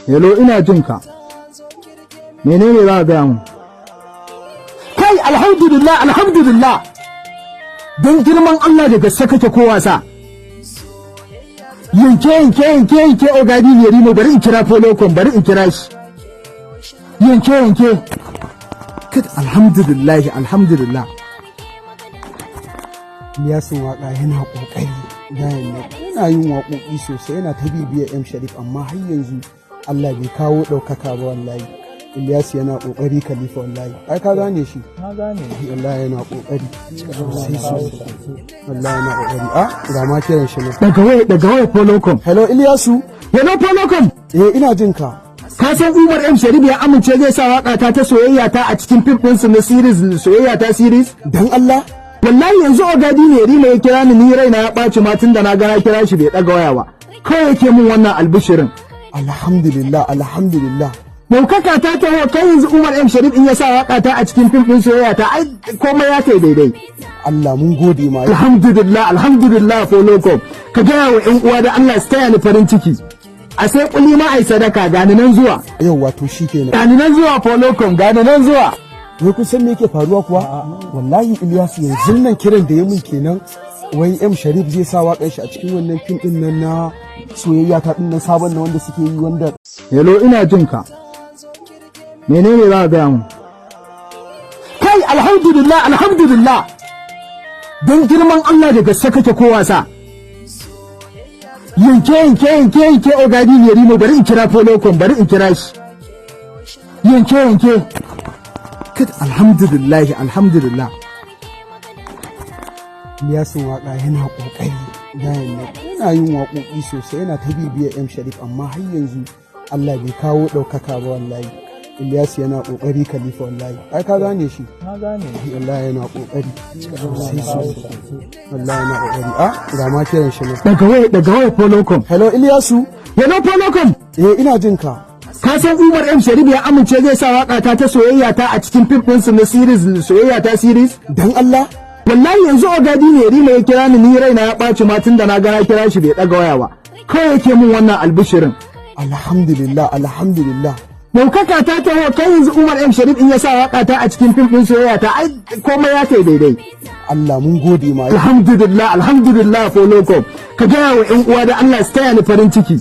Hello, ina jin ka. Menene za ka gaya mun? Kai, alhamdulillah, alhamdulillah. Don girman Allah, da gaske kake ko wasa? Yanke, yanke, yanke, yanke. Ogadi ne Rimo, bari in kira Folocom, bari in kira shi. Yanke, yanke. Kad, alhamdulillah, alhamdulillah. Ilyasin waka yana kokari gayan nan, yana yin waƙoƙi sosai, yana ta bibiyar M Sharif, amma har yanzu Allah bai kawo ɗaukaka ba wallahi. Ilyasu yana kokari, Khalifa, wallahi. Ai ka gane shi? Na gane. Wallahi yana kokari sosai sosai, wallahi yana kokari. Ah, ga ma kiran shi nan. Daga waya, daga waya, Folocom. Hello, Ilyasu. Hello, Folocom. Eh, ina jin ka. Ka san Umar M Sharif ya amince zai sa waka ta ta soyayya ta a cikin fim ɗinsu na series, soyayya ta series? Dan Allah? Wallahi yanzu Ogadi ne Rima ya kira ni, ni raina ya ɓaci ma tunda na ga na kira shi bai ɗaga waya ba. Kawai yake mun wannan albishirin. Alhamdulillah, alhamdulillah. Ɗaukaka ta taho. Kai, yanzu Umar M Sharif in ya sa waka ta a cikin fim ɗin soyayya ta, ai komai ya kai daidai. Allah mun gode ma. Alhamdulillah, alhamdulillah. Folocom, ka gaya wa 'yan uwa da Allah su taya ni farin ciki. A sai kuli ma ai sadaka, gani nan zuwa. Yau wato shikenan. Gani nan zuwa, Folocom, gani nan zuwa. Wai kun san me yake faruwa kuwa? Wallahi Ilyasu yanzu nan kiran da ya mun kenan, wai M Sharif zai sa waƙar shi a cikin wannan fim din nan na soyayya ta din nan, sabon na wanda suke yi wanda Hello, ina jin ka. Menene za ka gaya mun? Kai, alhamdulillah, alhamdulillah. Don girman Allah, da gaske kake ko wasa? Yanke, yanke, yanke, yanke. Ogadi ne Rimo, bari in kira Folocom, bari in kira shi. Yanke, yanke. Kad, alhamdulillah, alhamdulillah. Ilyasin waka yana kokari gayan nan, yana yin waƙoƙi sosai, yana ta bibiyar M Sharif, amma har yanzu Allah bai kawo ɗaukaka ba wallahi. Ilyasu yana kokari, Khalifa, wallahi. Ai ka gane shi? Na gane. Wallahi yana kokari sosai sosai, wallahi yana kokari. Ah, ga ma kiran shi nan. Daga waya, daga waya, Folocom. Hello, Ilyasu. Hello, Folocom. Eh, ina jin ka. Ka san Umar M Sharif ya amince zai sa waka ta ta soyayya ta a cikin fim ɗinsu na series, soyayya ta series? Dan Allah? Wallahi yanzu Ogadi ne Rima ya kira ni, ni raina ya ɓaci ma tunda na ga na kira shi bai ɗaga waya ba. Kawai yake mun wannan albishirin. Alhamdulillah, alhamdulillah. Ɗaukaka ta taho. Kai, yanzu Umar M Sharif in ya sa waka ta a cikin fim ɗin soyayya ta, ai komai ya kai daidai. Allah mun gode ma. Alhamdulillah, alhamdulillah. Folocom, ka gaya wa 'yan uwa da Allah su taya ni farin ciki.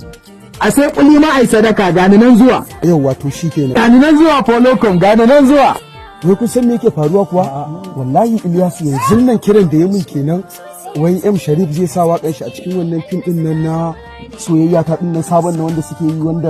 A sai kuli ma ai sadaka, gani nan zuwa. Yau wato shikenan. Gani nan zuwa, Folocom, gani nan zuwa. Wai kun san me yake faruwa kuwa? Wallahi Ilyasu yanzu nan kiran da ya mun kenan, wai M Sharif zai sa waƙar shi a cikin wannan fim din nan na soyayya ta din nan, sabon na wanda suke yi wanda